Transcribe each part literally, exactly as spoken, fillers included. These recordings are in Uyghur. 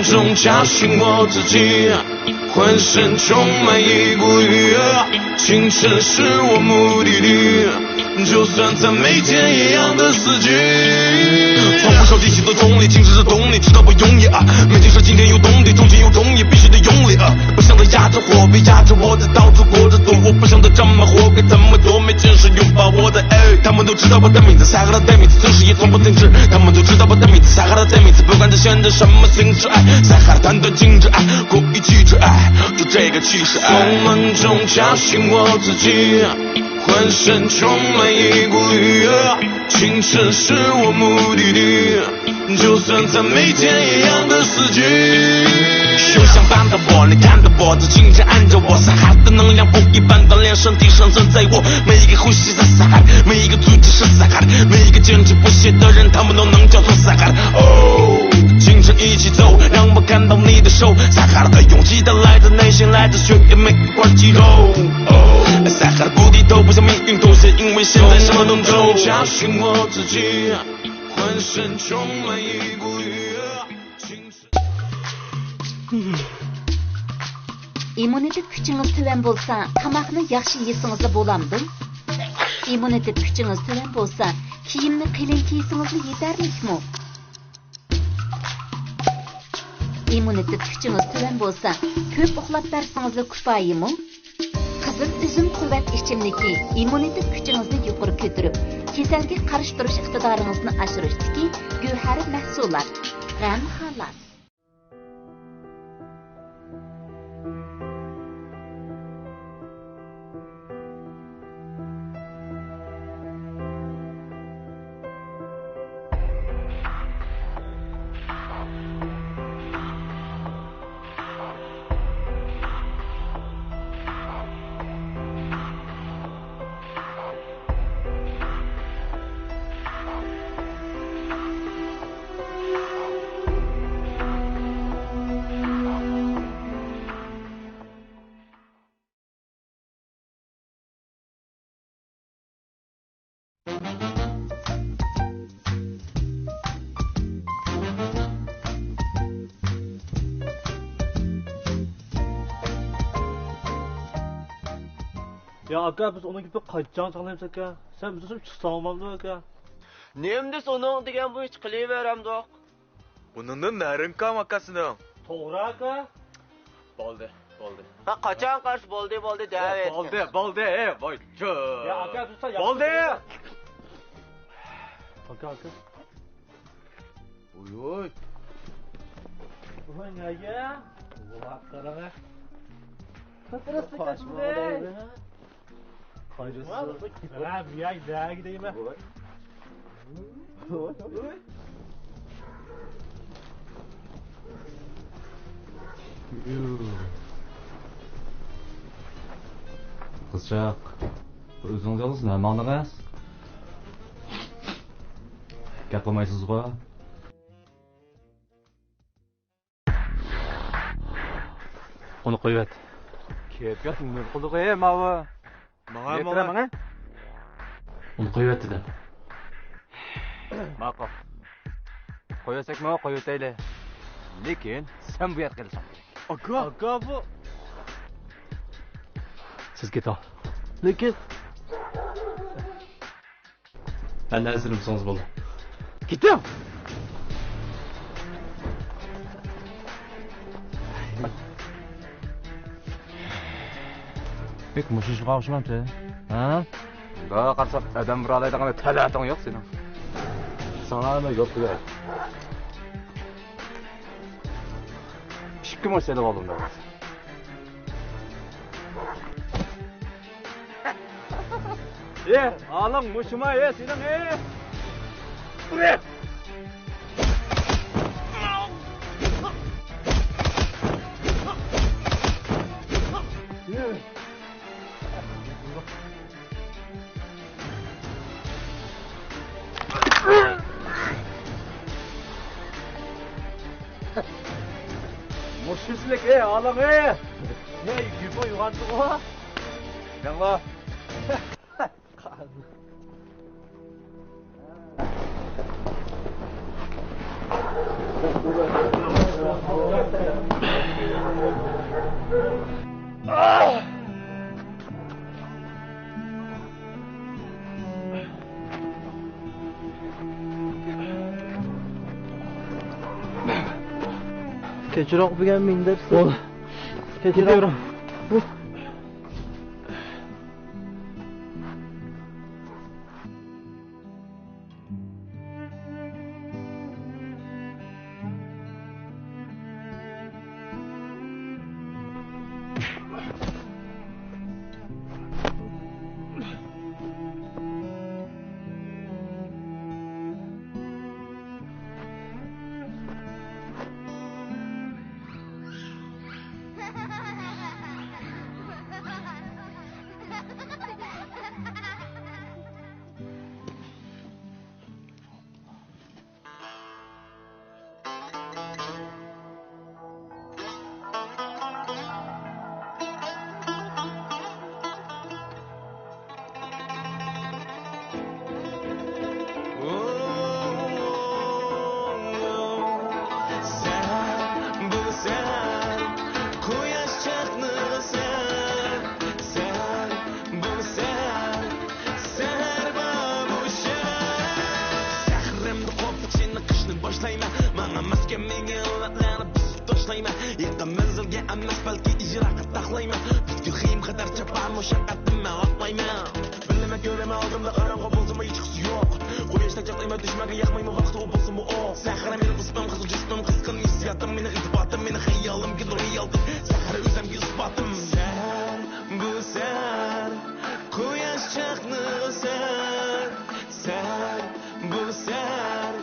中叫醒我自己，浑身充满一股力，清晨是我目的地，就算在每天一样的四季。从不着急，习得动力，精神是动力，直到不容易啊。每天说今天有动力，中间有动力，必须得用力啊。不想再压着火，别压着我，在到处过着躲，我不想再这么活，该怎么躲？没见识拥抱我的爱，他们都知道我的名字，撒哈拉的名字，城市也从不停止。他们都知道我的名字，撒哈拉的名字，不管在现在什么形式，爱撒哈拉谈谈精致，爱过于气质，爱就这个气势，爱。从梦中叫醒我自己，浑身充满一股力，清晨是我目的地。 就算在每天一样的四季。雄心般的我，你看的我，这精神按着我，撒哈拉的能量不一般的炼身体上升在我，每一个呼吸在撒哈拉，每一个组织是撒哈拉，每一个坚持不懈的人，他们都能叫做撒哈拉。哦，精神一起走，让我看到你的手，撒哈拉的勇气，它来自内心，来自血液每一块肌肉。哦，撒哈拉不低头，不向命运妥协，因为现在什么都能做。叫醒我自己。 ئىممۇنىتېت كۈچىڭىز تۆۋەن بولسا، تاماقنى ياخشى يېسىڭىزلا بولامدۇ؟ ئىممۇنىتېت كۈچىڭىز تۆۋەن بولسا، كىيىمنى قېلىن كىيسىڭىزلا يېتەرلىكمۇ؟ ئىممۇنىتېت كۈچىڭىز تۆۋەن بولسا، كۆپ ئۇخلاپ بەرسىڭىزلا كۇپايىمۇ؟ قىزىل ئۈزۈم قۇۋۋەت ئىچىملىكى ئىممۇنىتېت كۈچىڭىزنى يۇقىرى كۆتۈرۈپ، كېسەلگە قارشى تۇرۇش ئىقتىدارىڭىزنى ئاشۇرۇشتىكى گۆھەر مەھسۇلات. غەم خالاس. يا ئاكا، بىز ئۇنىڭ گېپىنى قاچان چاغلايمىز ئاكا؟ سەن بىز ئۈچۈن چىقساڭ بولمامدۇ ئاكا؟ نېمە دېسە ئۇنىڭ دېگەن بويىچە قىلىۋېرەمدۇق. بۇنىڭدىن نەرىڭ كام ئاكا سېنىڭ؟ توغرا ئاكا. بولدى، بولدى. ھە، قاچان قارىسا بولدى، بولدى دەۋېتىڭ. بولدى، بولدى، ئەي ۋاي چۆ. يا ئاكا، بىز ساڭا ياخشى بولدى. ئاكا، ئاكا. ۋوي ۋوي. ۋوي نەگە؟ ۋاي قاراڭە. قاچمىدى. قايسى؟ ۋاي بۇ ياي نەگە دەيمەن. ۋوي. ۋوي ۋوي. قىزچاق، ئۆزىڭىز يالغۇز نېمە ماڭدىڭىز؟ گەپ قىلمايسىزغۇ؟ ئۇنى قويۇۋەت. كەيپىيات نېمە قىلدىغۇ ماۋۇ؟ ماڭا، ماڭا. ئۇنى قويۇۋەت دېدىم. ماقۇل. قويۇۋەتسەكمۇ قويۇۋېتەيلى. لېكىن سەن بۇ يەردە قېلىشىڭ كېرەك. ئاكا. ئاكا بۇ. سىز كېتىڭ. لېكىن. ھەر نەرسىنى بىلسىڭىز بولدى. كېتىڭ! بەك مۇشۇ ئىشقا ئوخشىمامسەن، ھە؟ بۇ قارىسام ئادەم ئۇرالايدىغان تەلەتىڭ يوق سېنىڭ. ساڭا مەن يول قوياي. ئىككى مۇش سېلىۋالدىم دەۋاتىسەن. ئېھ، ھالىڭ مۇشۇما، ئېھ، سېنىڭ، ئېھ! تۇر، ئېھ! مۇشۇسىلىك، ئەي، ھالىڭ، ئەي! يا، يۈپە يوغانتىغۇ. دەڭلا. كەچۈرۈڭ، بۈگۈن مېنى دەپ. بول. كەچۈرۈڭ. كېتىۋېرىڭ. سەھەر، بۇ سەھەر، قۇياش چاقنىغان سەھەر، سەھەر، بۇ سەھەر، سەھەر بار بۇ شەھەر. سەھرىمدە قوپۇپ چېنىقىشنى باشلايمەن، ماڭا ماس كەلمىگەن ئىللەتلەرنى بۇزۇپ تاشلايمەن. يېقىن مەنزىلگە ئەمەس، بەلكى ئىجراغا تاقلايمەن. پۈتكۈل خىيىم قەدەر چاپا مۇشەققەتتىن مەن ۋاقلايمەن. بىلىمەن، كۆرىمەن ئالدىمدا قاراڭغۇ بولسىمۇ ھېچقىسى يوق. قۇياشتەك چاقنايمەن، دۈشمەنگە ياقمايمەن، ۋاقتى ئۇ بولسىمۇ ئوق. سەھەر مېنىڭ ئىسمىم، قىزىل جىسمىم، قىزغىن ھېسسىياتىم، مېنىڭ ئىلتىپاتىم، مېنىڭ خىيالىمكى رېئاللىق. سەھەر ئۆزۈمگە ئىسپاتىم. سەھەر، بۇ سەھەر، قۇياش چاقنىغان سەھەر، سەھەر، بۇ سەھەر،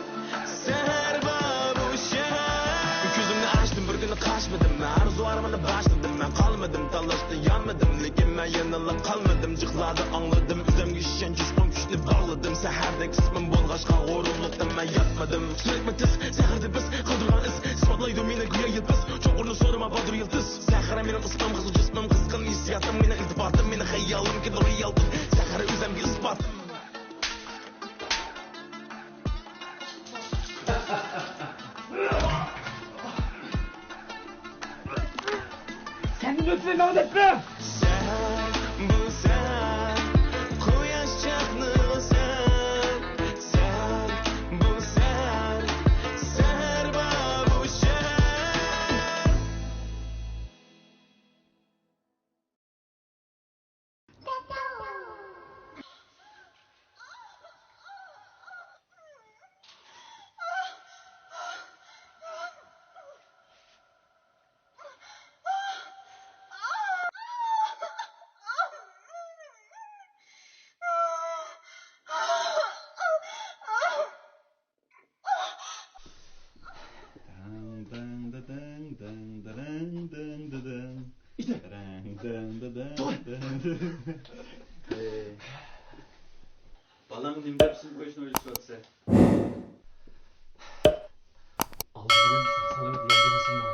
سەھەر بار بۇ شەھەر. كۆزۈمنى ئاچتىم، بىر كۈنى قاچمىدىم مەن، ئارزۇ ئارماننى باشلىدىم مەن، قالمىدىم، تاللاشتىن يانمىدىم، لېكىن مەن يەنىلا قالمىدىم. جىقلاردا ئاڭلىدىم، ئۆزۈمگە ئىشەنچ، جۇشقۇن كۈچنى باغلىدىم. سەھەردەك ئىسمىم بولغاچقا، غۇرۇرلۇقتىن مەن ياتمىدىم. سۈرەتمۇ تېز، سەھەردە بىز قالدۇرغان ئىز، ئىسپاتلايدۇ مېنى گويا يىلتىز. چوڭقۇرنى سورىما، بادۇر يىلتىز. سەھەر مېنىڭ ئىسمىم، قىزىل جىسمىم، قىزغىن ھېسسىياتىم، مېنىڭ ئىلتىپاتىم، مېنىڭ خىيالىمكى رېئاللىق. سەھەر ئۆزۈمگە ئىسپاتىم. سەن ئۆتمە ماڭا دەپمە! سەھەر، بۇ سەھەر، قۇياش چاقنىغان سەھەر، سەھەر، بۇ سەھەر، سەھەر بار بۇ شەھەر. داڭ، داڭ، دا، داڭ، داڭ، دا، داڭ، داڭ، دا، داڭ. ئىدى. داڭ، داڭ، دا، داڭ، توي. داڭ، داڭ. ئەي. بالاڭغا نېمە دەپ ئىسىم قويۇشنى ئويلىشىۋاتىسەن؟ ئالدى بىلەن ساق سالامەت يەڭگىمىسىمۇ؟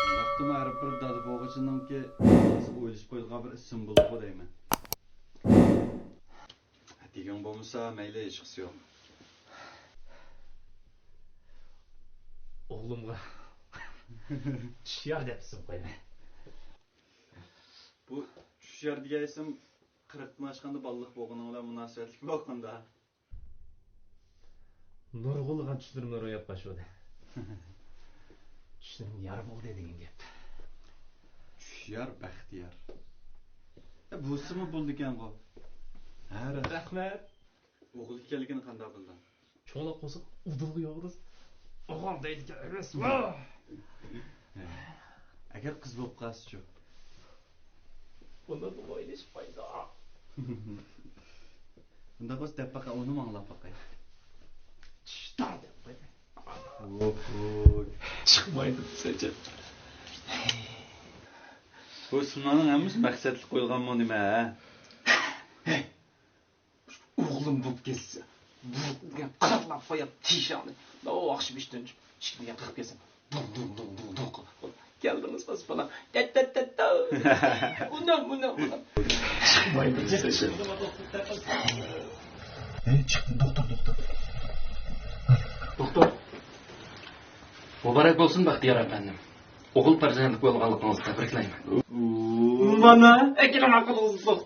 شۇنداقتىمۇ ھەر بىر دادا بوغىچىنىڭكى بالىسىغا ئويلىشىپ قويىدىغان بىر ئىسىم بولىدىغۇ دەيمەن. دېگىڭ بولمىسا مەيلى، ھېچقىسى يوق. ئوغلۇمغا چۈشيار دەپ ئىسىم قويىمەن. بۇ چۈشيار دېگەن ئىسىم قىرىقتىن ئاشقاندا بالىلىق بولغىنىڭ بىلەن مۇناسىۋەتلىكمۇ قانداق؟ نۇرغۇنلىغان چۈشلىرىمنى روياپقا ئاشۇردى. چۈشلىرىم يار بولدى دېگەن گەپ. چۈشيار، بەختىيار. ئە، بۇسىمۇ بولىدىكەنغۇ. ھە، راست. رەھمەت. ئوغۇل ئىكەنلىكىنى قانداق بىلدىڭ؟ چوڭلاپ قالسا ئۇدۇلغا ياۋۇرۇز. ئوغۇل دەيدىكەن ئەمەسمۇ؟ ھە. ئەگەر قىز بولۇپ قالسىچۇ؟ ئۇنىڭغا ئويلىشىپ قويدۇق. ئۇنداق بولسا دەپ باقاي، ئۇنىمۇ ئاڭلاپ باقاي. چىشتا دەپ قويدى. ۋوي. چىقمايدۇ دېسەچە. بۇ ئىسىملارنىڭ ھەممىسى مەقسەتلىك قويۇلغانمۇ نېمە، ھە؟ ئوغلۇم بولۇپ كەتسە، بۇ دېگەن قاراقلاپ قويۇپ تىشاڭنى. ماۋۇ ئاخشام ئىشتىن چۈشۈپ، ئىشىك دېگەن قىلىپ كەلسەم، دۇڭ، دۇڭ، دۇڭ، دۇڭ، دۇڭ قىلىپ. كەلدىڭىز باسپانا. تەت، تەت، تەت، تەت. ئۇنام، ئۇنام، ئۇنام. چىقمايدۇ دېسە. ھەي، چىقتى، دوختۇر، دوختۇر. دوختۇر. مۇبارەك بولسۇن، بەختىيار ئەپەندىم. ئوغۇل پەرزەنتلىك بولغانلىقىڭىزنى تەبرىكلەيمەن. مانا، ئەكىرىم ھەققىدە ئۇزۇندۇق.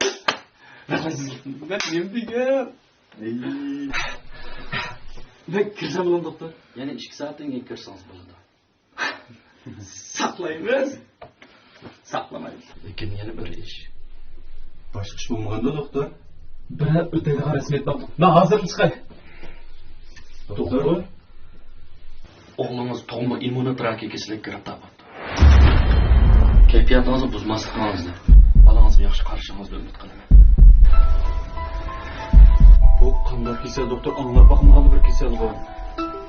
رەھمەت سىزگە. مەن نېمە دېگەن؟ ئەي. مەن كىرسەم بولامدۇ، دوختۇر؟ يەنە ئىككى سائەتتىن كېيىن كىرسىڭىز بولىدۇ. ساقلايمىز. ساقلىمايمىز. لېكىن يەنە بىر ئىش. باشقا ئىش بولمىغاندا، دوختۇر؟ بىر ئۆتەيدىغان رەسمىيەت بار. مەن ھازىرلا چىقاي. دوختۇر؟ ئوغلىڭىز تۇغما ئىممۇنوتېراكىيە كېسىلىگە گىرىپتار بولدى. كەيپىياتىڭىزنى بۇزماسلىقىڭىزنى، بالىڭىزغا ياخشى قارىشىڭىزنى ئۈمىد قىلىمەن. بۇ قانداق كېسەل، دوختۇر؟ ئاڭلاپ باقمىغان بىر كېسەلغۇ.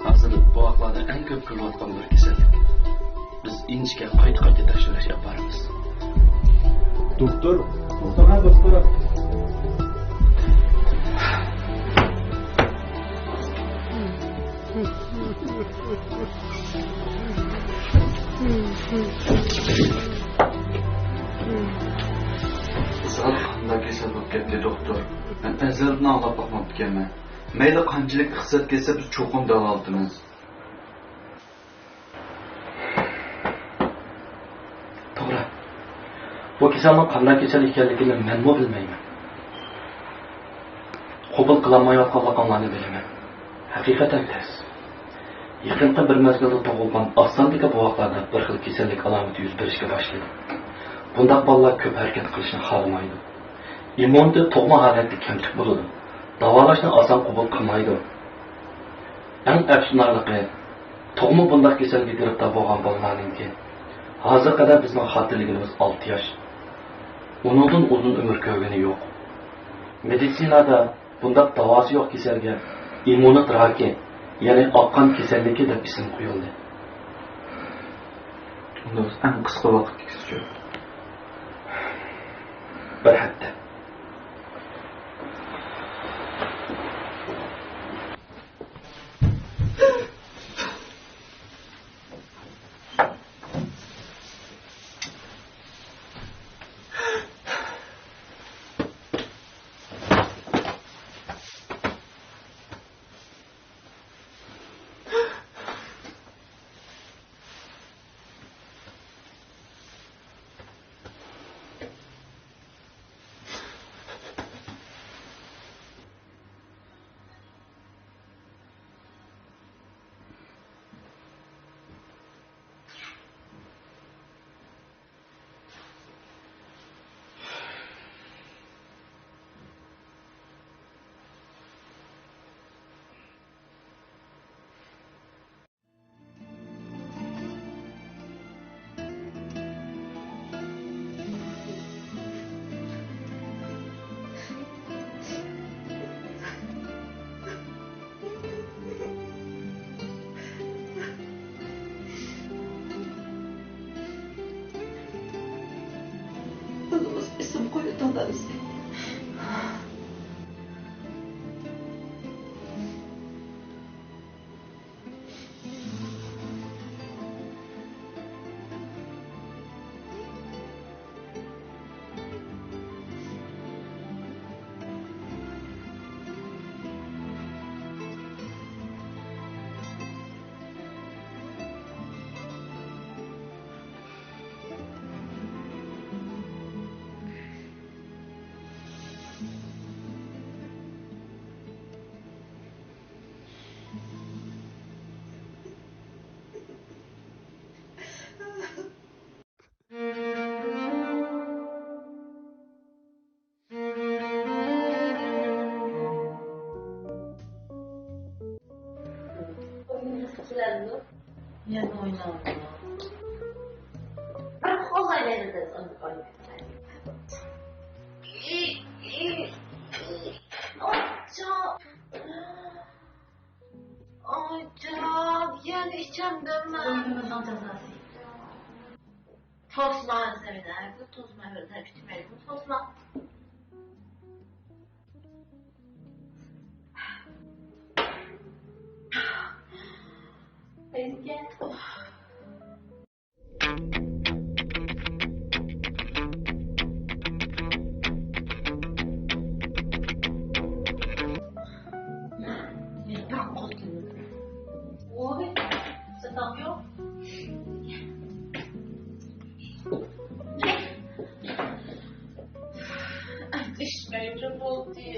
ھازىر بوۋاقلاردا ئەڭ كۆپ كۆرۈلۈۋاتقان بىر كېسەللىك. بىز ئىنچىكە قايتا-قايتا تەكشۈرۈش ئېلىپ بارىمىز. دوختۇر، دوختۇر، ھە، دوختۇر. زادى قانداق كېسەل بولۇپ كەتتى، دوختۇر؟ مەن ئەزەلدىن ئاڭلاپ باقماپتىكەنمەن. مەيلى قانچىلىك ئىقتىساد كەتسە، بىز چوقۇم داۋالىتىمىز. توغرا. بۇ كېسەلنىڭ قانداق كېسەل ئىكەنلىكىنى مەنمۇ بىلمەيمەن. قوبۇل قىلالمايۋاتقانلىقىڭلارنى بىلىمەن. ھەقىقەتەن تەس. يېقىنقى بىر مەزگىلدە تۇغۇلغان ئاز ساندىكى بوۋاقلاردا بىر خىل كېسەللىك ئالامىتى يۈز بېرىشكە باشلىدى. بۇنداق بالىلار كۆپ ھەرىكەت قىلىشنى خالىمايدۇ. ئىممۇنىتېتى تۇغما ھالەتتە كەمتۈك بولىدۇ. داۋالاشنى ئاسان قوبۇل قىلمايدۇ. ئەڭ ئەپسۇسلىنارلىقى، تۇغما بۇنداق كېسەلگە گىرىپتار بولغان بالىلارنىڭكى، ھازىرغا قەدەر بىزنىڭ خاتىرىلىگىنىمىز ئالتە ياش. ئۇنىڭدىن ئۇزۇن ئۆمۈر كۆرگىنى يوق. مېدىتسىنادا بۇنداق داۋاسى يوق كېسەلگە ئىممۇنىت راكى، يەنى ئاق قان كېسەللىكى دەپ ئىسىم قويۇلدى. ئۇندا بىز ئەڭ قىسقا ۋاقىتتىكىسىچۇ؟ بىر ھەپتە. بالىمىز ئىسىم قويۇۋېتىڭ دادىسى. ئايجان، يەنە ئىچەمدىمەن. توسما زەينەپ، توسما بىردەم ئىچمەيدۇ، توسما. قەيسىكەن؟ ئىشلەيلى بولدى.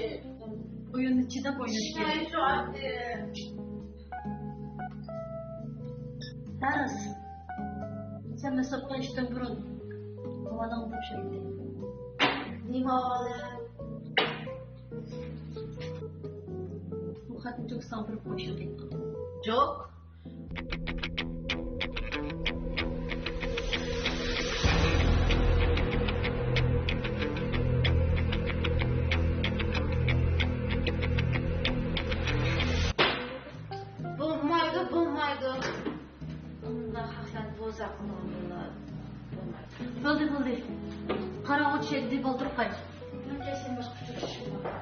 ئويۇننى چىداپ ئويناش كېرەك. ئىشلەيلى ئادى. ھەرىس، سەن مەسلىھەت قىلىشتىن بۇرۇن ھاۋالىڭنى تاپشۇرۇپ بېرەي. نېمە ھاۋالە؟ بۇ خەتنى تۈگسەڭ بېرىپ قويۇشۇڭ كېرەك. جوق. بولمايدۇ، بولمايدۇ. ئۇنداق ھەقلەرنى بوزەك قىلىدىغان بولمايدۇ. بولدى، بولدى. قاراڭغۇ چۈشەي دېدى، ئولتۇرۇپ قايت. مەن كەچتىن باشقا ئۇچرىشىشىم بار.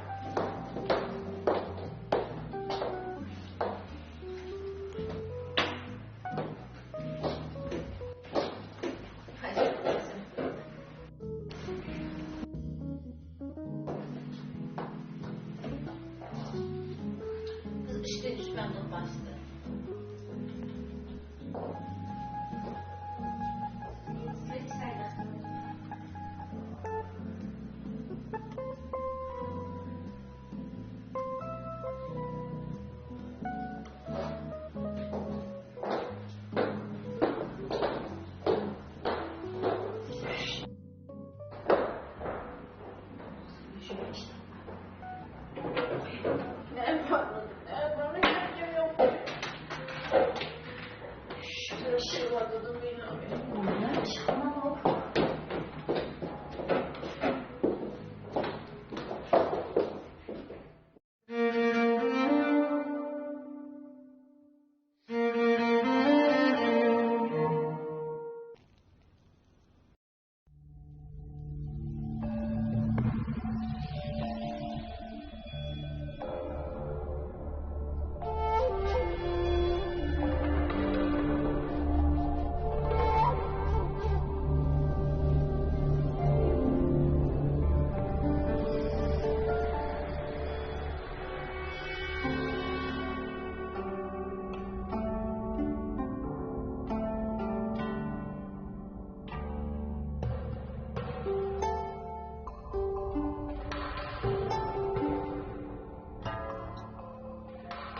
قىز ئىشتىن چۈشكەندىن باشلىدى.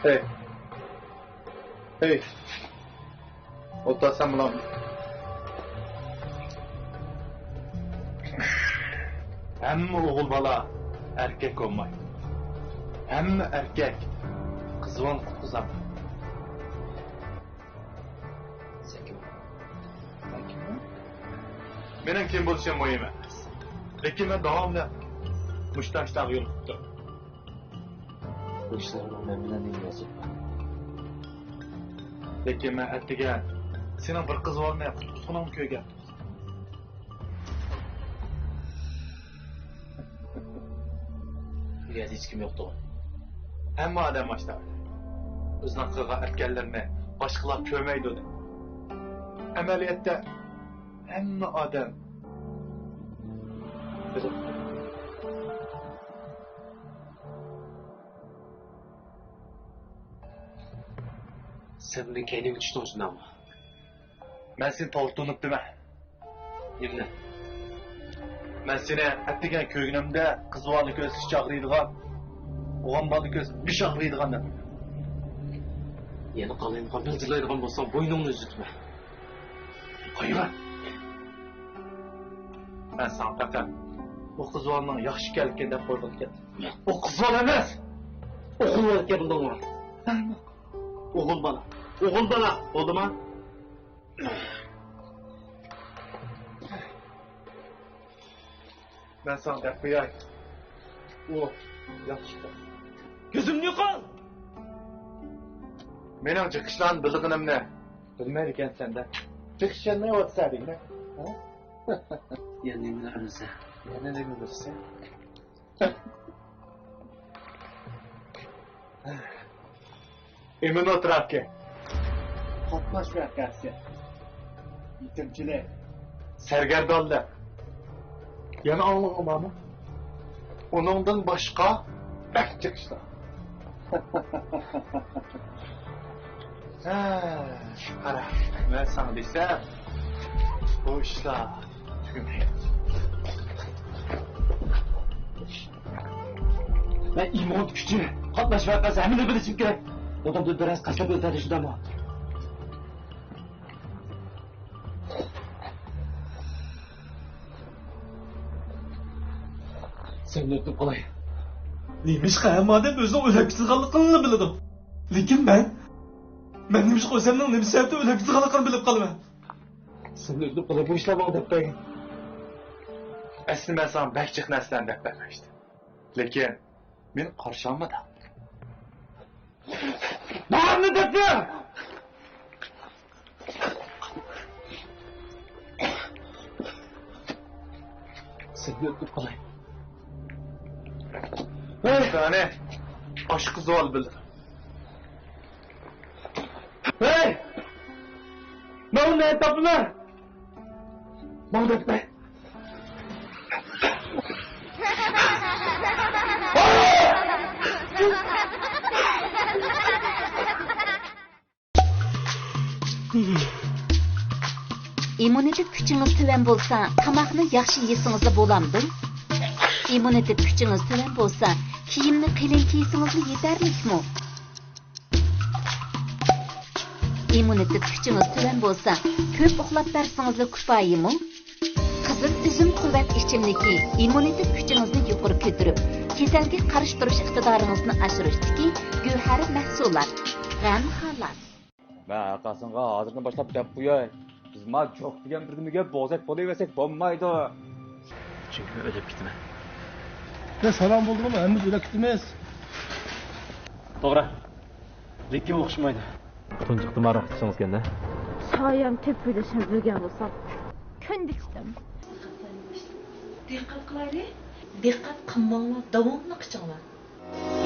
ھەي. ھەي. ئولتۇرسام بولامدۇ؟ ھەممە ئوغۇل بالا ئەركەك بولمايدۇ. ھەممە ئەركەك قىز بالا قۇتقۇزالمايدۇ. سەن كىم؟ مەن كىممەن؟ مېنىڭ كىم بولۇشۇم مۇھىم ئەمەس. لېكىن مەن داۋاملىق مۇشۇ تاشلارغا يولۇقۇپ تۇرىمەن. بۇ ئىشلارنىڭ مەن بىلەن نېمە ئالاقىسى بار؟ لېكىن مەن ئەتىگەن سېنىڭ بىر قىز بالىنى قۇتقۇزغىنىڭنى كۆرگەن. بۇ يەردە ھېچكىم يوقتۇغۇ؟ ھەممە ئادەم ئاشۇنداق. ئۆزىنىڭ قىلغان ئەتكەنلىرىنى باشقىلار كۆرمەيدۇ دەپ. ئەمەلىيەتتە ھەممە ئادەم بىلىدۇ. سەن مېنىڭ كەينىمگە چۈشتۈڭ، شۇنداقمۇ؟ مەن سېنى توغرا تونۇپتىمەن. نېمىنى؟ مەن سېنى ئەتىگەن كۆرگىنىمدە قىز بالىنى كۆرسە ئىچى ئاغرىيدىغان، ئوغۇل بالىنى كۆرسە بېشى ئاغرىيدىغان دەپ. يەنە قالايمىقان پىلجىرلايدىغان بولساڭ بوينۇڭنى ئۈزۈتىمەن. قويما. مەن ساڭا پەقەت ئۇ قىز بالىنىڭ ياخشى ئىكەنلىكىنى دەپ قويغىلى كەلدىم. ئۇ قىز بالا ئەمەس. ئوغۇل بالا ئىكەن، بىلدىڭمۇ؟ ئوغۇل بالا. ئوغۇل بالا. بولدىما؟ مەن ساڭا دەپ قوياي. ئۇ ياخشى قىز. كۆزۈمنى يوقال! مېنىڭ جىق ئىشلارنى بىلىدىغىنىمنى بىلمەيدىكەنسەن-دە. جىق ئىشەنمەي ئوتسا دېگىنە. ھە؟ يەنە نېمىلەر بىلسە؟ يەنە نېمە بىلسە؟ ئىمىنوتېراپىيە. قاتناش ۋەقەسى. يېتىمچىلىك. سەرگەردانلىق. يەنە ئاڭلىغان بارمۇ؟ ئۇنىڭدىن باشقا بەك جىق ئىشلار. ھە، قارا، مەن ساڭا دېسەم، بۇ ئىشلار تۈگىمەيدۇ. مەن ئىممۇنىتېت كۈچى، قاتناش ۋەقەسى ھەممىنى بىلىشىم كېرەك. ئادەمدىن بىرەرسى قەستەن ئۆلتۈردى شۇنداقمۇ؟ سەن ئۆتۈپ قالاي. نېمىشقا ھەممە ئادەم ئۆزىنىڭ ئۆلۈپ كېتىدىغانلىقىنىلا بىلىدۇ؟ لېكىن مەن، مەن نېمىشقا ئۆزۈمنىڭ نېمە سەۋەبتىن ئۆلۈپ كېتىدىغانلىقىنى بىلىپ قالىمەن؟ سەن ئۆتۈپ قالاي، بۇ ئىشلار ماڭا دەپ بەرگىن. ئەسلى مەن ساڭا بەك جىق نەرسىلەرنى دەپ بەرمەكچىدىم. لېكىن مېنى قارشى ئالمىدىڭ. بارنى دەپتۇ! سەن ئۆتۈپ قالاي. ھەي! قانى، ئاشۇ قىز ئالىپ بىلدىم. ھەي! ماۋۇ نەدە تاپىمەن؟ ماۋۇ دەپمەن. ئىممۇنىتېت كۈچىڭىز تۆۋەن بولسا، تاماقنى ياخشى يېسىڭىزلا بولامدۇ؟ ئىممۇنىتېت كۈچىڭىز تۆۋەن بولسا، كىيىمنى قېلىن كىيسىڭىزلا يېتەرلىكمۇ؟ ئىممۇنىتېت كۈچىڭىز تۆۋەن بولسا، كۆپ ئۇخلاپ بەرسىڭىزلا كۇپايىمۇ؟ قىزىل ئۈزۈم قۇۋۋەت ئىچىملىكى ئىممۇنىتېت كۈچىڭىزنى يۇقىرى كۆتۈرۈپ، كېسەلگە قارشى تۇرۇش ئىقتىدارىڭىزنى ئاشۇرۇشتىكى گۆھەر مەھسۇلات. غەم خالاس. مەن ھەرقايسىڭغا ھازىردىن باشلاپ دەپ قوياي. بىز ما جوق دېگەن بىردىنبىرگە بوزەك بولۇۋەرسەك بولمايدۇ. چۈنكى مەن ئۆلۈپ كېتىمەن. يا سالام بولدىغۇمۇ؟ ھەممىمىز ئۆلۈپ كېتىمىز. توغرا. لېكىن ئوخشىمايدۇ. تۇنجۇقتىمۇ ھاراق ئىچىشىڭىزكەن-دە. سايەم تېپىۋېلىشنى بىلگەن بولسام، كۈندە ئىچتىم. دىققەت قىلايلى. دىققەت قىلماڭلار، داۋاملىق ئىچىڭلار.